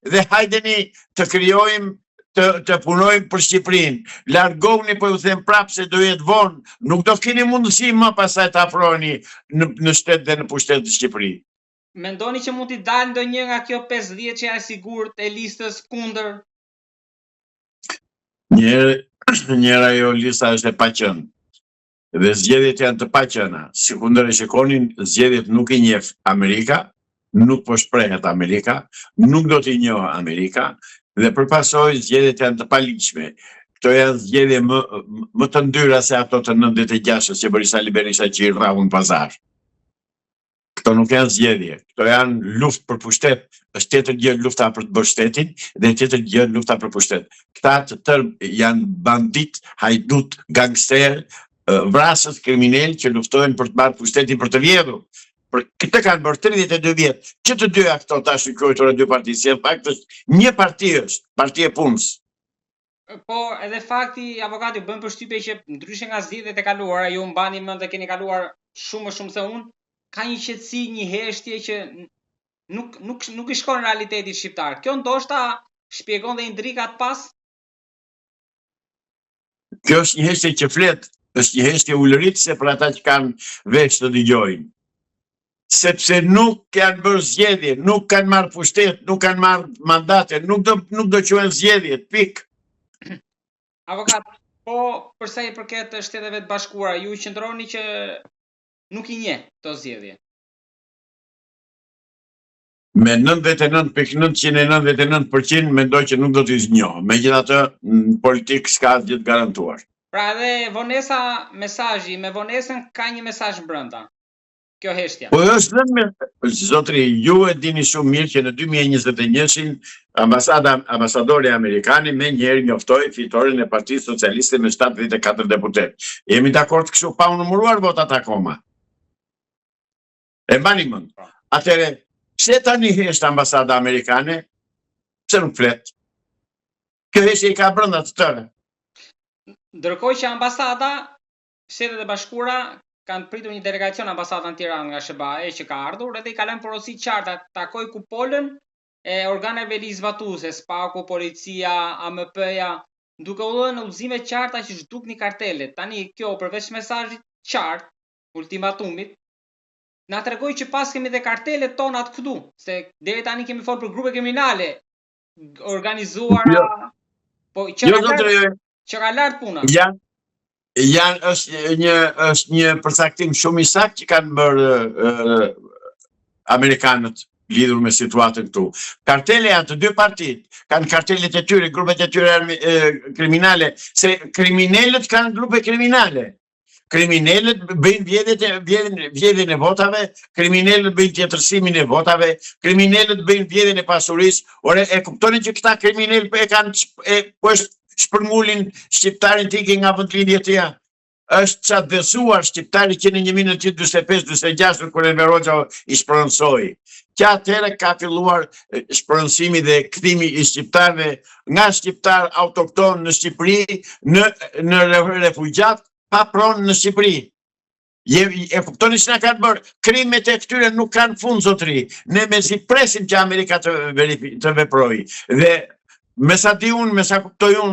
dhe hajdeni të krijojmë të, të punojmë për Shqipërinë. Largohuni po ju them prapë se do jetë vonë, nuk do keni mundësi më pastaj të afroheni në, në shtet dhe në pushtet të Shqipëri. Mendoni që mund t'i dalë ndonjë nga kjo 50 që e sigurt e listës kundër? Njëherë, njëherë ajo lista është e paqenë. Dhe zgjedhjet janë të paqena. Sikundër e shikonin, zgjedhjet nuk i njeh Amerika, nuk po shprehet Amerika, nuk do t'i njohë Amerika, dhe për pasojë zgjedhjet janë të paligjshme. Këto janë zgjedhje më, më të ndyra se ato të 96-ës që bëri Sali Berisha që i rrahu në pazar. Këto nuk janë zgjedhje, këto janë luftë për pushtet, është tjetër gjë lufta për të bërë shtetin dhe tjetër gjë lufta për pushtet. Këta të tërë janë bandit, hajdut, gangster, vrasës, kriminal që luftojnë për të marrë pushtetin për të vjedhur. Për këtë kanë bërë 32 vjet, që të dyja këto tash i quajtura dy parti, si në fakt është një parti është, parti e punës. Po, edhe fakti, avokati bën përshtypje që ndryshe nga zgjedhjet e kaluara, ju mbani mend dhe keni kaluar shumë më shumë se unë, ka një qetësi, një heshtje që nuk nuk nuk i shkon realitetit shqiptar. Kjo ndoshta shpjegon dhe intrigat pas. Kjo është një heshtje që flet, është një heshtje ulëritëse për ata që kanë vesh të dëgjojnë. Sepse nuk janë bërë zgjedhje, nuk kanë marrë pushtet, nuk kanë marrë mandate, nuk do nuk do quhen zgjedhje, pik. Avokat, po për sa i përket Shteteve të Bashkuara, ju qëndroni që nuk i njeh këto zgjedhje. Me 99.999% mendoj që nuk do t'i njohë. Megjithatë, në politikë s'ka asgjë të garantuar. Pra edhe vonesa mesazhi, me vonesën ka një mesazh brenda. Kjo heshtja. Po është dhënë me zotri, ju e dini shumë mirë që në 2021-shin ambasada ambasadori amerikani menjëherë njoftoi fitoren e Partisë Socialiste me 74 deputet. Jemi dakord kështu pa u numëruar votat akoma. E mbani mend. Po. Atëherë, pse tani hesht ambasada amerikane? Pse nuk flet? Kjo heshtje i ka brenda të tërë. Ndërkohë që ambasada Shtetet e Bashkuara kanë pritur një delegacion ambasada në Tiranë nga SHBA-e që ka ardhur edhe i ka lënë porosi qarta takoj kupolën e organeve ligjzbatuese, SPAK-u, policia, AMP-ja, duke u dhënë udhëzime qarta që zhdukni kartelet. Tani kjo përveç mesazhit qartë, ultimatumit, na tregoi që pas kemi dhe kartelet tonat këtu, se deri tani kemi folur për grupe kriminale organizuara. Jo. Po që Jo ka lart, zotri, jo. që ka lart puna. Janë janë është një është një përcaktim shumë i saktë që kanë bërë ë, amerikanët lidhur me situatën këtu. Kartele janë të dy partitë, kanë kartelet e tyre, grupet e tyre armi, e, kriminale, se kriminelët kanë grupe kriminale. Kriminelët bëjnë vjedhjet e vjedhin vjedhjen e votave, kriminelët bëjnë tjetërsimin e votave, kriminelët bëjnë vjedhjen e pasurisë. Ore, e kuptoni që këta kriminelë po e kanë e po është shpërngulin shqiptarin të ikin nga vendlindja e tij. Është çatdhesuar shqiptari që në 1945-46 kur Enver Hoxha i shpronësoi. Që atëherë ka filluar shpronësimi dhe kthimi i shqiptarëve nga shqiptar autokton në Shqipëri në në refugjat pa pronë në Shqipëri. Je, e kuptoni që na kanë bërë? Krimet e këtyre nuk kanë fund, zotri. Ne mezi presim që Amerika të, verifi, të veprojë. Dhe me sa di unë, me sa kuptoj unë,